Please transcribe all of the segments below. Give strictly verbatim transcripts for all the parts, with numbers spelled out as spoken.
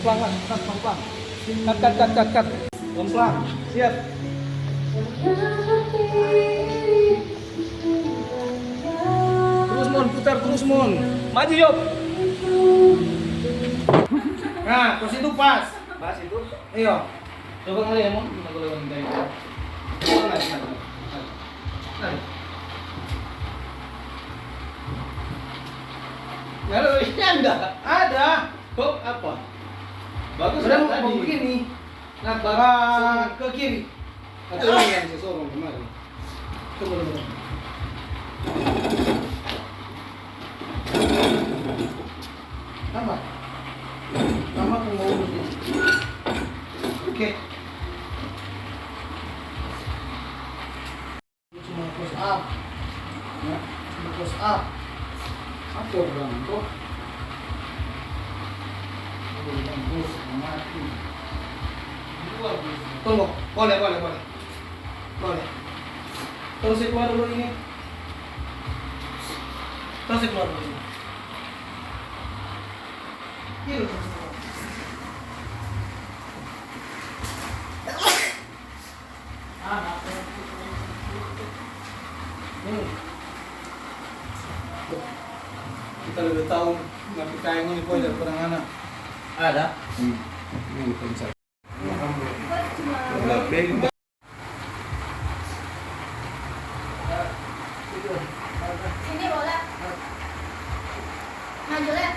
Pelan, pelan, pelan, pelan, pelan. Cut, cut, cut, cut, cut. Pelan, pelan. Siap. Terus, Mon, putar terus, Mon. Maju, Yop. Nah, pas itu pas. Pas itu. Iyo. Coba kali ya, Mon. Aku lewat dari. Coba lagi, lagi. Lagi. Lalu, ini ada. Ada. Kok apa? Bagus. Udah kan mau tadi? Begini. Nah, bagus. Ah, ke kiri. Atau ini yang sesorong kemarin? Tunggu dulu. Tambah. Tambah ke bawah dulu. Oke. Cuma push up. Ya, cuma push up. Apa orang tu? Orang push, mati. Dua push. Tunggu, boleh, boleh, boleh. Boleh. Terus keluar dulu ini. Terus keluar dulu ini. Ini terus keluar. Kita lebih tahu, tapi kayak ini, boy, dari pernah mana? Ada. Hmm. Ini bukan satu. Udah beda. Sini bola. Maju, Lep.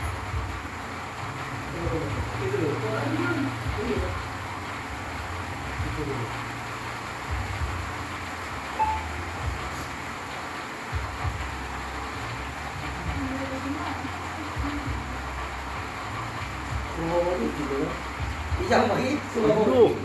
Yang begitu. Aduh.